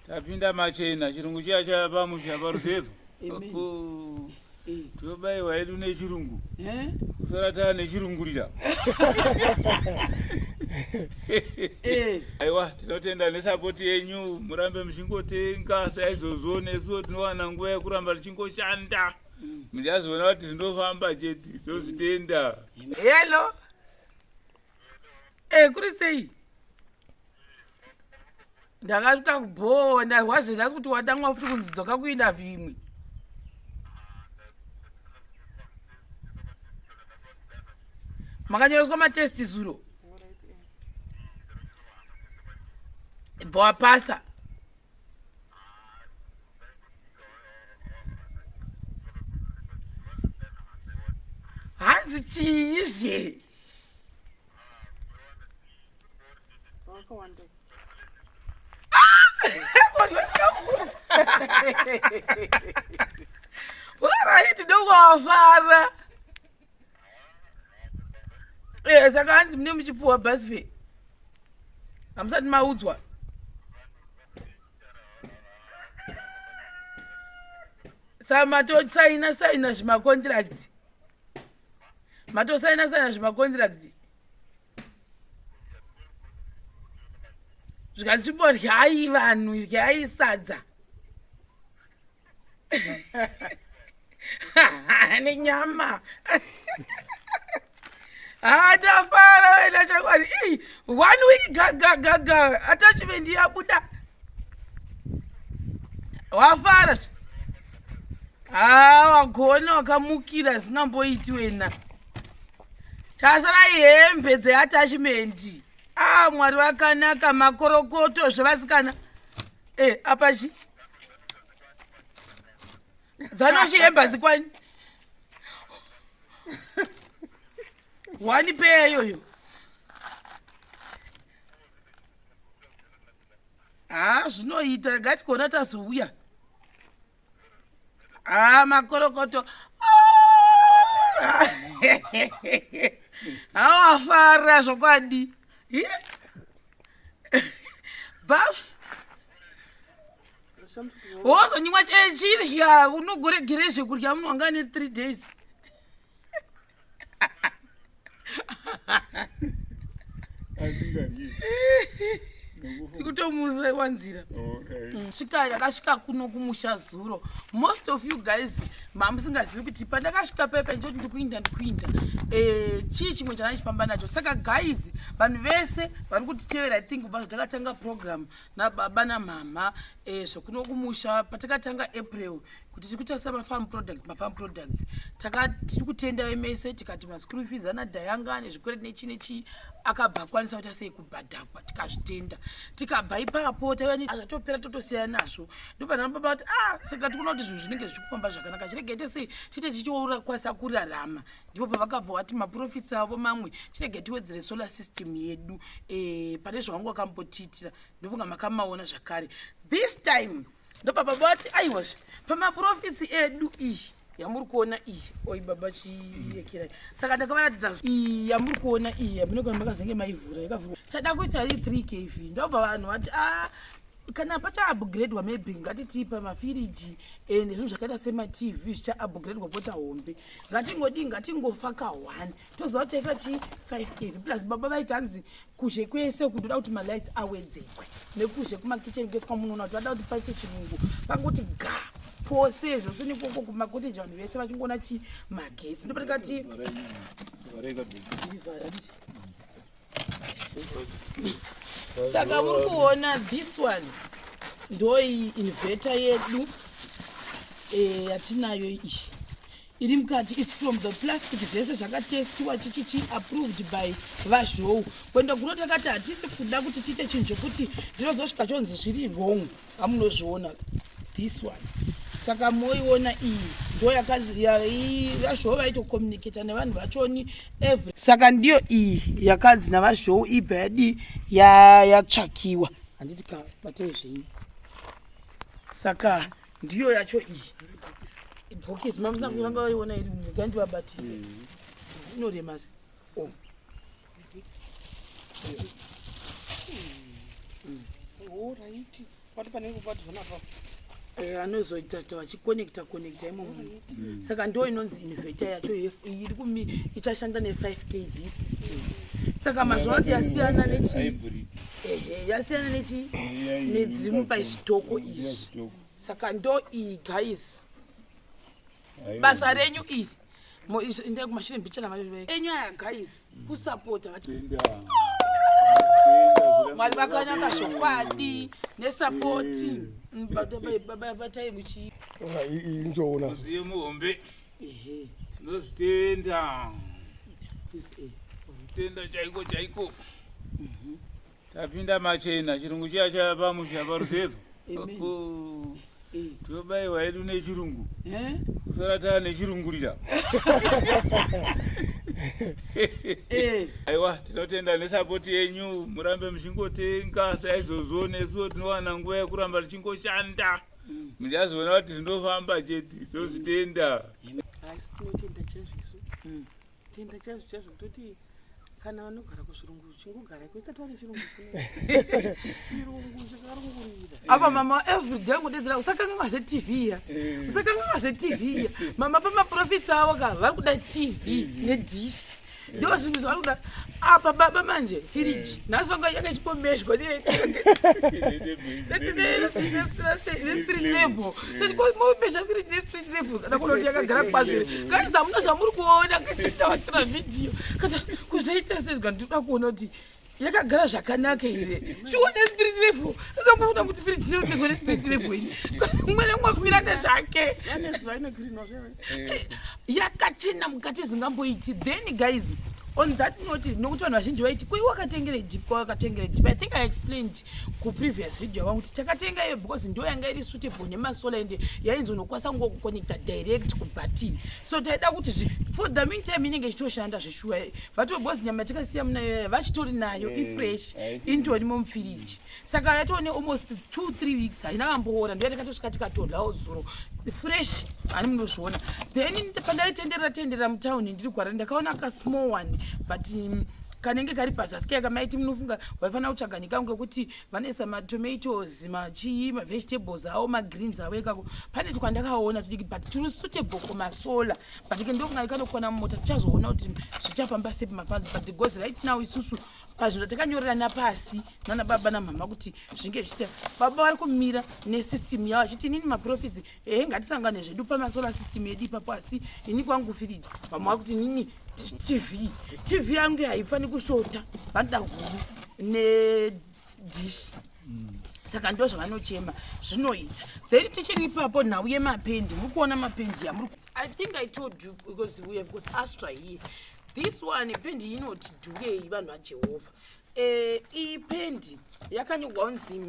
Tapinda machena, chirungu chiya chaya pamusha paruzevha. Tobaiwa hedu nechirungu. Eh? Kusara taa nechirungurira. Eh. Aiwa, tinotenda nesapoti yenyu, murambe muchingotenga saizvozvo nesuwo tinowana nguva yekuramba tichingoshanda. Muchazoona kuti zvinofamba chete, tozvitenda. Hello. Eh, kuri sei? Ndakasvika kubhowa ndarwazve nhasi kuti wadanwa futi kunzi dzoka kuinterview imwe. Makanyoreswa matest zuro. Bva wapasa. Hanzi chii zve? Alright, ndokwafara. Eh, saka hanzi mune muchipuwa bus fare. Hamusati maudzwa. Sa matosaina saina zvimacontract. Matosaina saina zvimacontract. Zvikanzi chimbodyai vanhu idyai sadza. Nenyama. Hatafara wena chokwadi. Ii, one week gaga gaga attachment yabuda. Wafara. Ah, wagona wakamukira zingamboiti wena. Tasara hembe dzeattachment. Ah, Mwari vakanaka makorokoto zvevasikana. Eh, apa chi? Dzanoshi hembe hadzikwani. One pair iyoyo. Ah, zvinoita regai tigona tazouya. Ah, makorokoto. Awafara zvokwadi. Ba wozonyimwa chirya unogoregere zvekurya munhu wanga ane 3 days. Kutomusa wanzira. Svika yakasvika kuno kumusha zuro. Most of you guys mamusingazivi kuti pandakasvika pepe ndoti ndikuinda ndikuinda. Chii chimwe chandachifamba nacho. Saka guys, vanhu vese vari kutitevera I think kubva zvatakatanga program nababa namama zvokuno kumusha patakatanga April kuti tiri kutarisa mafarm products, mafarm products. Tiri kutenda mese tikati maschool fees ana Dhayanga nezvikwereti nechi nechi akabva akwanisa kuita sei kubhadhakwa tikazvitenda. Tikabva ipapo taiva ne zvatopera totosiyana nazvo. Ndobva baba vati ah saka tikuona kuti zvinhu zvinenge zvichikufamba zvakanaka chirege ite sei chite tichiokwanisa kurarama. Ndipo pavakabva vati maprofits avo mamwe chirege tiwedzere solar system yedu pane zvavangu vakambotiitira. Ndofunga makamaona zvakare. This time ndobva baba vati aiwazve pamaprofits edu iyi yamuri kuona iyi oi baba chiyekerai. Saka ndakavaratidza iyi yamuri kuona iyi yamunenge makazenge maivhura yakavhurwa. Tada kuita iri 3 kV. Ndobva vanhu vati ah kana pacha upgradewa maybe ngatiti pamafiriji nezvinhu zvakaita sema TV zvicha upgradewa pota hombe. Ngatingodii ngatingofaka 1 toziva kuti chaita chi 5 kV plus baba vaiti hanzi kuzhe kwese kundoda kuti malights awedzerwe nekuzhe kumakitchen kwese kwamunoona kuti vada kuti paite chirungu pangoti ga pose zvose nekoko kumakoteji vanhu vese vachingoona chi magetsi. Ndopatikati saka muri kuona this one ndoi inverter yedu yatinayo iyi iri mukati. It's from the plastic, zvese zvakatestiwa chichichi approved by vaZhou. Kuenda kuno takati hatisi kuda kuti tiite chinhu chekuti ndinozosvika chonzi zviri wrong. Amunozviona this one. Saka moiona iyi ndo yakazi vaZhou vaitocommunicata nevanhu vachoni every. Saka ndiyo iyi yakanzi navaZhou ibva yadi yatsvakiwa. Handiti ka batei zvenyu. Saka ndiyo yacho iyi. Bhokisi mamusina vanga vaiona iri ngandivabatize. Inorema se. Oh. All right. Pati panenge pati zvanapa. Anozoita vachikonekta konekta imomo. Saka ndo inonzi inverter yacho iri kumi ichashanda ne5 kV system. Saka mazuva ano yasiyana nechi Hybrid. Ehe, yasiyana nechi Iya, iyi nedziri mupazvitoko iya, izvi. zvitoko. Saka ndo iyi, guys. Aiwa. Basa renyu iri. Endai kumashure mbichana enyu aya, guys, kusapota vati. Tenda. Tenda. Mwari vakanaka zvokwadi nesapoti. Batai muchi. Intoona. Mudziyo muhombe. Ehe. Tinozvitenda. Please. Kuzvitenda chaiko chaiko. Tapinda machena, chirungu chiya chapamusha paruzevha. Amen. Oho. Tobayiwa hedu nechirungu. Eh? Kusara taa nechirungurira. Aiwa, tinotenda nesapoti yenyu, murambe muchingotenga saizvozvo, nesuwo tinowana nguva yekuramba tichingoshanda. Muchazoona kuti zvinofamba chete, tozvitenda. Haisi, tinotenda chaizvo isu. Tenda chaizvo chaizvo, kutoti kana vanogara kuzvirungu chingogara isati vane chirungu kuno. Chirungu chakarungurira. Apa mama everyday ngudedzera, "Usakanganwa zveTV iya, usakanganwa zveTV iya, mama." Pamaprofits avo ka vari kuda TV nedhishi, ndo zvinhu zvavari kuda. Apa baba manje firiji nhasi vanga yanga ichipomeshwa nespirit level. Momesha firiji nespirit level kana kuona kuti yakagara kwazvo. Guys, hamuna zvamuri kuona kaisitavatira vhidhiyo kana kuzvaita sezvika. Ndinoda kuona kuti yakagara zvakanaka here shuwa nespirit level. Asamboona kuti firiji inoomeswa nespirit level ini, mumwe nemumwe kumira nezvake. Vane zuva inogirinwa zvewe. Yakachena mukati zingamboiti. Then guys, on that note, nokuti vanhu vazhinji vaiti, "Koi wakatengere jeep? Kwa wakatengere jeep?" I think I explained kuprevious video yavangu kuti takatenga iyo because ndo yanga iri suitable nemasolar, ende yainzi unokwanisa kungokuconnecta direct kubatiri. So taida kuti for the meantime inenge ichitoshanda zveshuwa, but because nyama yatakasiya munayo vachitori nayo, ifresh, intorimo mufiriji. Saka yatone almost 2-3 weeks, haina kamboora. Ndo yatakatosvika tikatodlawo zuro, fresh, hani munozviona. Then pandaitenderera tenderera mutauni ndiri gwara, ndakaona kasmall one, but kanenge kari pazasi kaya kamaiti munofunga waifanira kutsvaga nekangu kekuti vanoisa matomatoes, machii, mavegetables avo, magreens avo ikako. Pane twandakaona tudiki, but turi suitable kumasolar, but ke ndokunga kanokwana mumota. Tichazoona kuti zvichafamba sei pamapanzi, but because right now isusu pazvinhu zvatakanyorerana pasi nana baba namama kuti zvinge zvichiita, baba vari kumira nesystem yavo achiti, "Inini maprofits, ehe, ngatisangane zvedu pamasolar system yedu ipapo, asi ini kwangu firiji." Vamwe vakuti, "Inini TV, TV yangu haifani kushota." Vanoda guru nedhishi. Saka ndo zvavanochema zvinoita. Then tichiri ipapo, nhau yemapendi, muri kuona mapendi yamuri. I think I told you, because we have got Astra here. This one, pendi inoti dhurei, vanhu vaJehovha. Iyi pendi yakanyorwa kunzi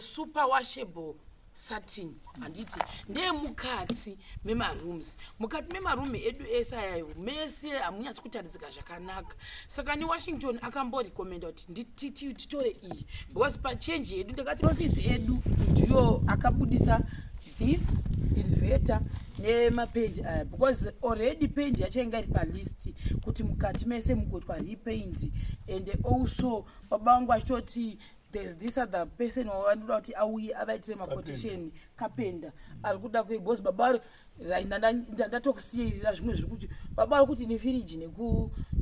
super washable satin, handiti? Ndeyemukati memarooms. Mukati memaroom edu ese ayayo mese hamunyatsi kutaridzika zvakanaka. Saka neWashington akamborekomenda kuti titore iyi because pachange yedu ndakati ofisi edu ndiyo akabudisa this inverter nemapendi aya, because already pendi yacho yanga iri palist kuti mukati mese mugoitwa repaint. And also baba vangu vachitoti there's this other person wavanoda kuti auye avaitire maquotation, kapenda ari kuda because baba vari right, ndatokusiyirira zvimwe zviri kuti baba vari kuti nefiriji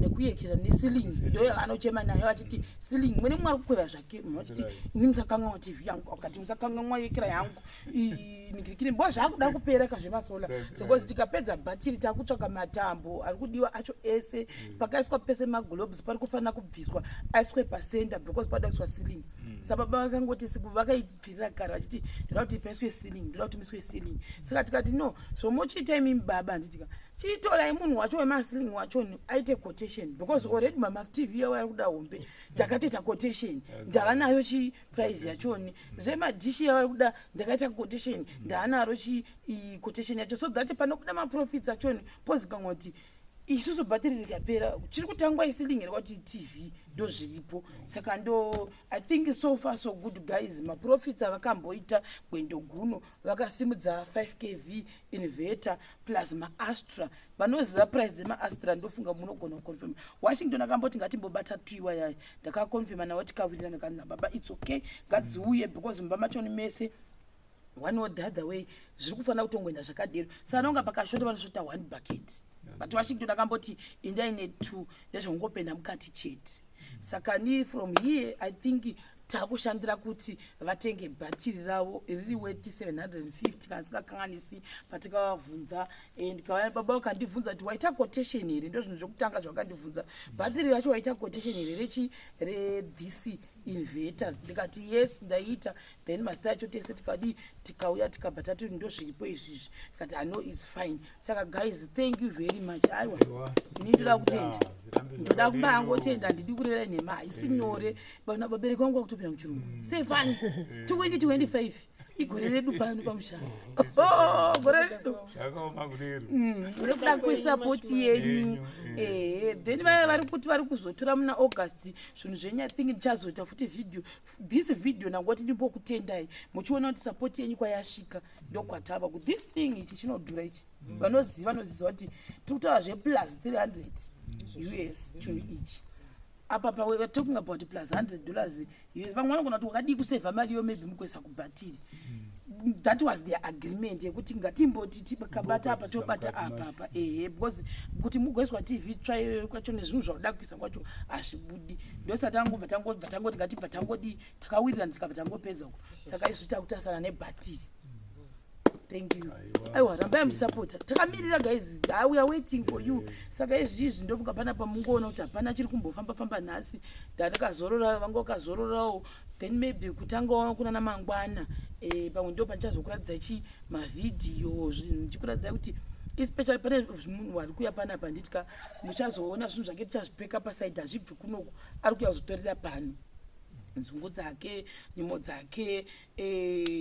nekuyekera neceiling, ndo yavanochema nayo vachiti ceiling. Mwene mumwe ari kukweva zvake, mumwe vachiti, "Ini musakanganwa TV yangu," akati, "Musakanganwa yekera yangu." Nigirikini bo zvakuda kupera kazvemasolar, because tikapedza bhatiri takutsvaka matambo ari kudiwa acho ese. Pakaiswa pese maglobes pari kufanira kubviswa aiswe pacenter because padaiswa ceiling. Sababa vakangoti siku vakaibvirira kare vachiti, "Ndoda kuti paiswe ceiling, ndoda kuti muiswe ceiling." Saka tikati, "No, zvomuchiita imimi baba, handitika chiitorai munhu wacho wemaceiling wacho aite quotation," because already mama TV yavo ari kuda hombe, ndakatoita quotation, ndava nayo chi price yachoni. Zvemadhishi yavo ari kuda, ndakaita quotation, ndaanaro chi quotation yacho, so that panobuda maprofits achoni pozikanwa kuti Isusu bhatiri rikapera chiri kutangwa isiling here kwati tv ndo zviripo. Saka ndo I think so far so good guys. Maprofits avakamboita gwendo guno vakasimudza 5 kv inverter plus maastra. Vanoziva price dzemaastra ndofunga munogona kuconfirma. Washington akamboti ngatimbobata tuiwa yayo, ndakaconfirma nawo tikawirirana kanzi baba it's okay, ngadziuye because mumba machoni mese one or the other way zviri kufanira kutongoenda zvakadero. Saka nonga pakashota vanosvota one bucket, but Washington akamboti indai netwo ndezvekungopenda mukati chete. Saka ni from here I think takushandira kuti vatenge bhatiri ravo riri worth 750 kana singakanganisi. Patikavabvunza and baba vakandibvunza kuti waita quotation here, ndo zvinhu zvekutanga zvavakandibvunza, bhatiri racho waita quotation here rechi rethis inverter? Ndikati yes, ndaita. Then mazita acho tese tikadii, tikauya tikabva tati ndo zviripo izvizvi. Ndikati ano it's fine. Saka guys, thank you very much. Aiwa, ini ndoda kutenda, ndoda kumbaangotenda, handidi kureva nhema, haisi nyore. Vana vabereki vangu vakutopinda muchirungu sefani 2025 igore redu pano pamusha, gore redu. Zvakaoma kudero. Nekuda kwesapoti yenyu. Ehe, then vaya vari kuti vari kuzotora muna August zvinhu zvenyu, I think ndichazoita futi video, this video nangoti ndimbokutendai muchiona kuti sapoti yenyu kwayasvika ndokwatava ku this thing ichi chinodhura ichi. Vanoziva vanoziva kuti tiri kutaura zveplus 300 US chinhu ichi. Apa pa we are talking about plus $100 US. Vamwe vanogona kuti wakadii kusevha mari iyo maybe mukuisa kubhatiri. That was their agreement yekuti ngatimboti tikabata apa tobata apa apa, ehe, because kuti mugoiswa TV tsva iyoyo kwacho nezvinhu zvauda kuisa kwacho hazvibudi. Ndosati angobva tangobva tangoti ngatibva tangodii, takawirirana tikabva tangopedza uko. Saka izvi takutasana nebhatiri. Thank you. Aiwa, rambai musapota, takamirira guys. Ah, we are waiting for you. Saka izvizvi ndofunga panapa mungoona kuti hapana chiri kumbofamba famba nhasi, ndandakazorora, vanga vakazororawo. Then maybe kutangawo kunana mangwana, pamwe ndo pandichazokuratidzai chi mavhidhiyo zvinhu, ndichikuratidzai kuti especially pane munhu wari kuuya panapa nditika muchazoona zvinhu zvake tichazvipeka pasaidi, hazvibvi kunoku, ari kuuya kuzotorera pano nzungu dzake, nyimo dzake,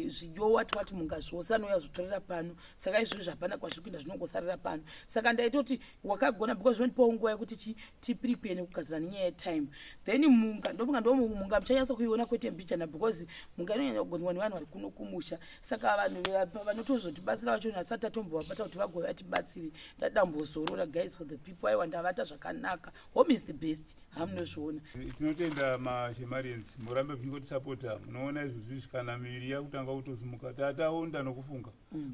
zvidyo, wati wati munga zvose anouya zotorera pano. Saka izvozvo hapana kwazviri kuenda, zvinongosarira pano. Saka ndaitoti wakagona because zvinondipawo nguva yekuti tiprepare nekugadzira nenyaya yetime. Then munga ndofunga ndo munga muchanyatsa kuiona kwete mbijana because munga inonyanya kugoniwa nevanhu vari kuno kumusha. Saka vanhu vanotozotibatsira vacho nasati tatombovabata kuti vagove vatibatsire. Ndadambozorora guys, for the people. Aiwa, ndavata zvakanaka. Home is the best, hamunozviona. Tinotenda mashemarians, murambe muchingotisapota. Munoona izvozvizvi kana miviri yakutanga kutosimuka, tataonda nokufunga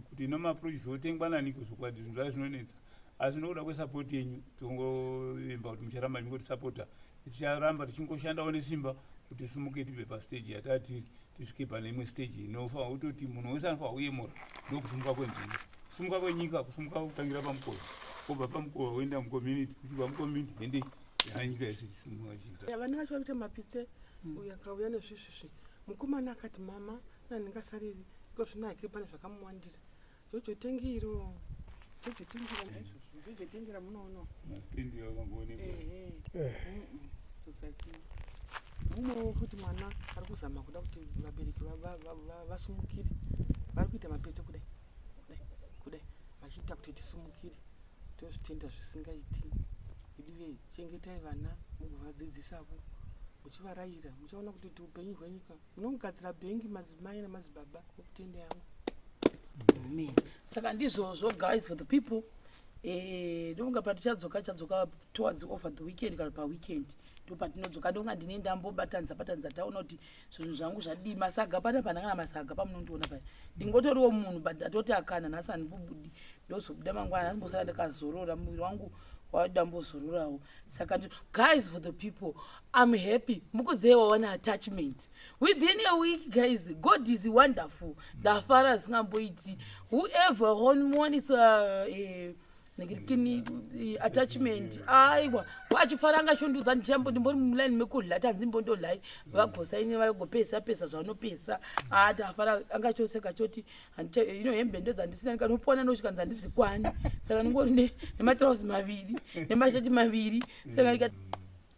kuti ino maprojects otengwa naniko. Zvokwadi zvinhu zvaa zvinonetsa, asi nokuda kwesapoti yenyu tingovimba kuti mucharamba muchingotisapota, ticharamba tichingoshandawo nesimba kuti simuke tibve pastage yatatiri tisvike pane imwe stage inofanira kutoti munhu wese anofanira kuyemura. Ndokusimuka kwenzvimbo, kusimuka kwenyika, kusimuka kutangira pamukova, wobva pamukova woenda mucommunity, uchibva mucommunity hende yanyika yese chisimuka chiita. Vana vacho vakuita mapitse. Uyu akauya nezvizvizvi, mukomana akati mama nandingasariri iko zvino hake pane zvakamuwandira. Jojo tengiro, Jojo tengira naizvozvo, Jojo tengira munoona. Mastendi akangoonekwa. Ehe, mumwewo futi mwana ari kuzama kuda kuti vabereki vasumukire, vari kuita mapitse kudai kudai kudai vachiita kuti tisumukire. Tozvitenda zvisingaiti. Idive chengetai vana mugovadzidzisavo muchivarayira, muchaona kuti kuti upenyu hwenyika munongogadzira bhengi madzimai namadzibaba okutenda yangu. Amen. Saka ndizvozvo guys, for the people. Ndofunga patichadzoka chadzoka towards over the weekend kana paweekend ndo patinodzoka. Ndonga ndine ndambobatanidza batanidza, taona kuti zvinhu zvangu zvadii. Masaga pana pana kana masaga pamunondiona paya, ndingotoriwo munhu, but ndatoti akana nhasi handibubudi, ndozobuda mangwana. Nhasi mbosara ndakazorora, muviri wangu wadambozororawo. Saka guys, for the people, I'm happy. Mukudzei wawana attachment within a week guys. God is wonderful. Ndafara zvingamboiti. Whoever muwanisa ningirikini attachment, aiwa, wachifara angachondudza. Ndichambo ndimbori mulaini mekudla, tanzi mbondodlai vagosaini vagopesa pesa zvavanopesa. Tafara, angachoseka choti ino hembe ndo dzandisina, ndikanopona nosvika nzandidzikwani. Saka ndingori nematrausi maviri nemashati maviri. Saka ndikati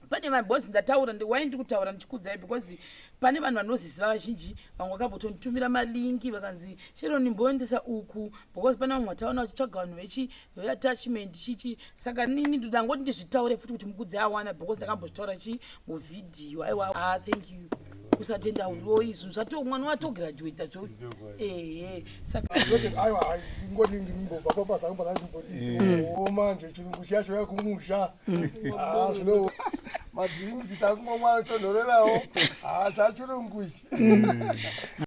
Pane vanhu, because ndataura, why ndiri kutaura ndichikudzai, because pane vanhu vanoziziva vazhinji. Vamwe vakambotonditumira malinki, vakanzi, "Sharon, mboendesa uku," because pane vamwe vataona vachitsvaga vanhu vechi veattachment chichi. Saka nini ndangoti ndizvitaure futi kuti Mukudzi awana, because ndakambozvitaura chi muvhidhiyo. Aiwa, ah, thank you. Kusatenda uroi, zvinhu zvato mwana watograduata zvo, ehe, saka Ngoti aiwa, ngoti ndimbobva pabasa kumbona ndimboti o manje chirungu chiya chouya kumusha. Ah, zvino madrinks takungomwa tonhorerawo. Ah, chachirungu ichi.